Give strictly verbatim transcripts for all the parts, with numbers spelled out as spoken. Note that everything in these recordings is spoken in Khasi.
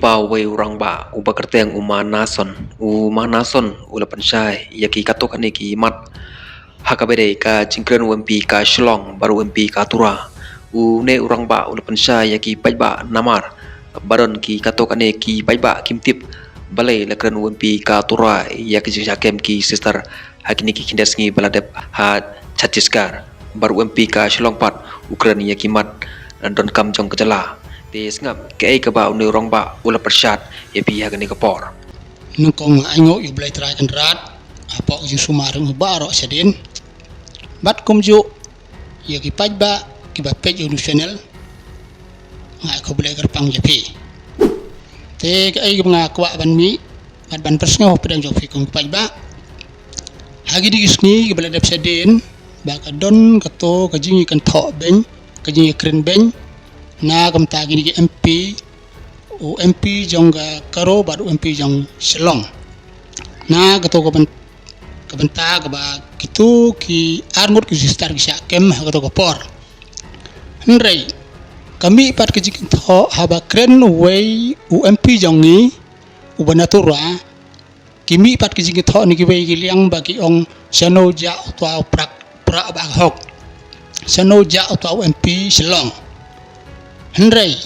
Ba uwei u rangbah uba kyrteng u Ma Nason, u Ma Nason u la pynshai ïa ki katto katne ki mat ha kaba dei ka jingkren u M P ka Shillong bad u M P ka Tura. Une u rangbah u la pynshai ïa ki paidbah namar ba don ki katto katne ki paidbah kim tip balei la kren u M P ka Tura ïa ki jingshah kem ki sister ha kine ki khyndiat sngi ba la dep ha Chhattisgarh. Bad u M P ka Shillong pat u kren ïa ki mat donkam jong ka jylla. Te sngap kaei kaba une u rangbah u la pyrshah ïa phi ha kane ka por. Nyngkong ai nguh ïa U Blei Trai Kynrad hapoh ka jingsumar jong u baroh shadien. Bad kumjuh ïa ki paidbah kiba peit ïa une u channel. Nga ai khublei kyrpang ïa phi. Te kaei kaba nga kwah ban mih bad ban pynsngew hapdeng jong phi kum ki paidbah ha kine ki sngi kiba la dep shadien, ba ka don kato ka jingïakynthoh beiñ, ka jingïakren beiñ na ka bynta kine ki M P, u M P jong ka Garo bad u M P jong Shillong. Na kato ka byn-, ka bynta kaba kito ki arngut ki sister ki shah kem ha kato ka por. Hynrei ka mih pat ka jingïakynthoh haba kren uwei u M P jong ngi uba na Tura, ki mih pat ka jingïakynthoh na kiwei ki liang ba ki ong shano jah uta u prak pra ba hok. Shano jah uta u M P Shillong. Hynrei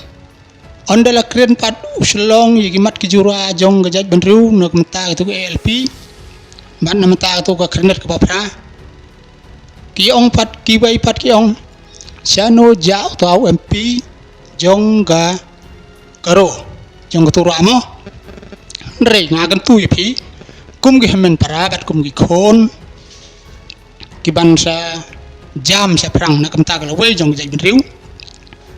ynda la kren pat u Shillong ïa ki mat ki jura jong ka jaitbynriew na ka bynta kato ka A L P bad na ka bynta kato ka kyrnet kaba phra, ki ong pat, kiwei pat ki ong shano jah uta u M P jong ka Garo, jong ka Tura mo. Hynrei nga kyntu ïa phi kum ki hynmen para bad kum ki khun kiban sa jam sa phrang na ka bynta ka lawei jong ka jaitbynriew.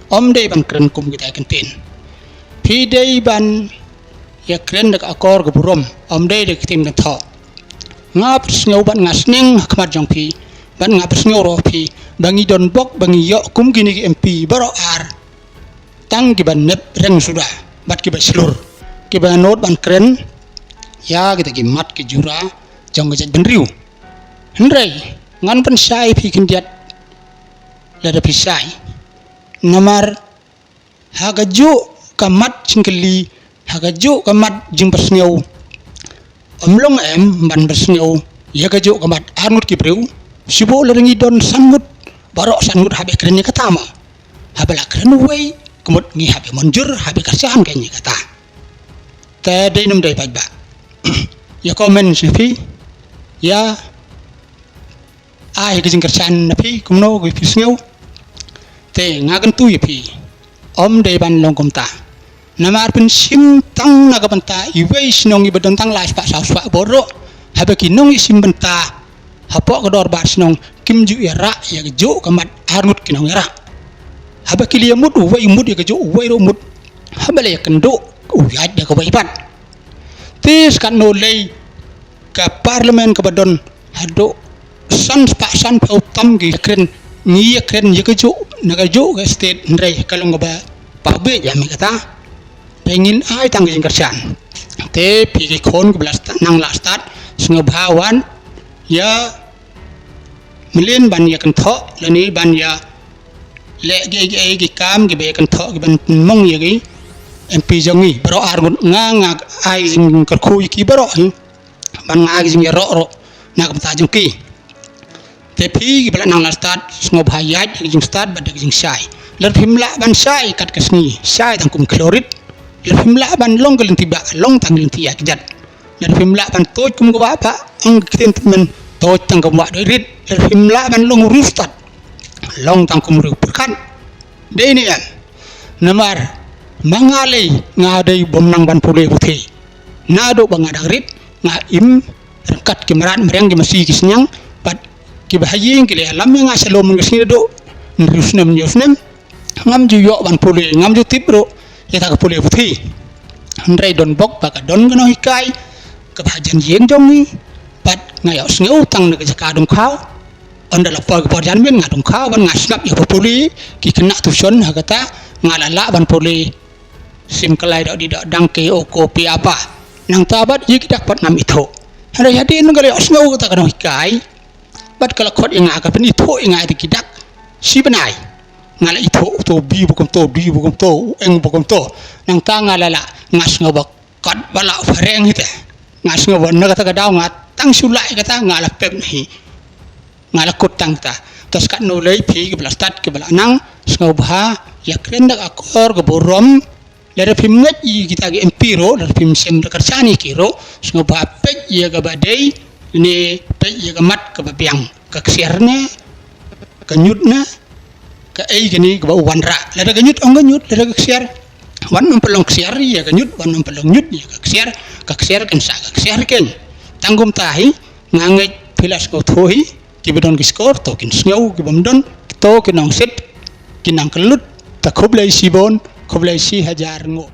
Ym dei ban kren kum kita ki kyntien. Phi dei ban ïakren da ka akor ka burom, ym dei da ka ktien kynthoh. Nga pynsngew bad nga sneng ha khmat jong phi bad nga pynsngew ruh phi ba ngi don bok ba ngi ïoh kum kine ki M P baroh ar tang kiba nep reng suda bad kiba shlur, kiba nud ban kren ïa kita ki mat ki jura jong ka jaitbynriew. Hynrei ngan pynshai phi khyndiat lada phi shai. Namar ha kajuh ka mat jingkylli, ha kajuh ka mat jingpynsngew, ym long em ban pynsngew ïa kajuh ka mat arngut ki briew. Shu buh lada ngi don san ngut, baroh san ngut hap ban kren ïa kata mo. Haba la kren uwei, ka mut ngi hap ban mynjur, hap ban kyrshan ïa kata. Te dei ne ym dei paidbah? Ïa comment sha phi. Ïa ai ka jingkyrshan na phi kumno ka phi sngew. Te nga kyntu ïa phi, ym dei ban long kumta. Namar pynshim tang na ka bynta iwei shnong iba don tang lai spah saw spah bor ruh, haba ki nongïashim bynta hapoh ka dorbar shnong kim ju ïarah ïa kajuh ka mat arngut ki nongïarah. Haba ki la ïamut uwei u mut ïa kajuh, uwei ruh u mut, haba la ïakynduh u ïaid da kawei pat. Te skat no lei ka parliament kaba don haduh san spah san phew tam ki ïakren, ngi ïakren ïa kajuh na kajuh ka state, hynrei ka long kaba pabit ïa mi kata. Te ngin ai tang ka jingkyrshan. Te phi ki khun kiba la stad, nang la stad, sngewbha wan ïa mlien ban ïakynthoh lane ban ïa leh kiei kiei ki kam kiba ïakynthoh kiban pynmong ïa ki M P jong ngi baroh arngut. Nga, nga ai jingkyrkhu ïa ki baroh, eh, ban nga ai ka jingïaroh ruh na ka bynta jong ki. Te phi kiba la nang la stad, sngewbha ïaid da ka jingstad bad da ka jingshai. Lada phim lah ban shai kat ka sngi, shai tang kum khlawrit. Lada phim lah ban long ka lynti bah, long tang ka lynti ïa kjat. Lada phim lah ban tuid kum ka wah bah, ong ka ktien tymmen, tuid tang kum wah doi rit. Lada phim lah ban long u riewstad, long tang kum u riewpyrkhat. Dei ne em? Namar ma nga lei nga dei bym nang ban pule puthi. Naduh ba nga dang rit nga im ryngkat ki mrad mriang, ki masi ki sniang, bad kiba ha ïing ki la ïalam ïa nga sha lum mynta ka sngi naduh hynriew snem hynñiew snem. Ngam ju ïoh ban pule, ngam ju tip ruh ïa kata ka pule puthi. Hynrei don bok ba ka don ka nonghikai kaba hajan ïing jong ngi, bad nga ïohsngew tang na ka jaka dongkhaw. Ynda la poi ka por janmiet nga dongkhaw bad nga sngap ïa ba pule, ki khynnah tuition ha kata, nga la lah ban pule. Sim kalai doh di doh dang ke o ko pi apa. Nangta bad ïa ki dak pat ngam ithuh. Hynrei hadien nga la ïohsngew kata ka nonghikai bad ka la khot ïa nga ka pynithuh ïa nga ïa ki dak shi bnai. Nga la ithuh to, bi ba kumto, bi ba kumto, u eng ba kumto. Nangta nga la lah, nga sngew ba kat ba la phareng hi te. Nga sngew ba na kata ka daw nga tang shu lah kata nga la pep na hi. Nga la kut tang ta. To skat no lei phi ki ba la stad ki ba la nang, sngew bha, ïa kren da ka akor ka burom, lada phim ngeit ïa kita ki M P ruh, lada phim shem da ka rchani ki ruh, sngew bha peit ïa ka ba dei, ne peit ïa ka mat ka ba biang, ka ksiar ne, ka ñiut ne, ka ei kane ka ba u wanrah. Lada ka ñiut ong ka ñiut, lada ka ksiar. Wan ym pynlong ksiar ïa ka ñiut, wan ym pynlong ñiut ïa ka ksiar, ka ksiar kan sa ka ksiar ken. Tang kumta hi, nga ngeit phi la sngewthuh hi, ki ba don ki skor, to kin sngew, ki bym don, to kin ong sit, kin nang kyllut, ta khublei shibun, khublei shi hajar nguh.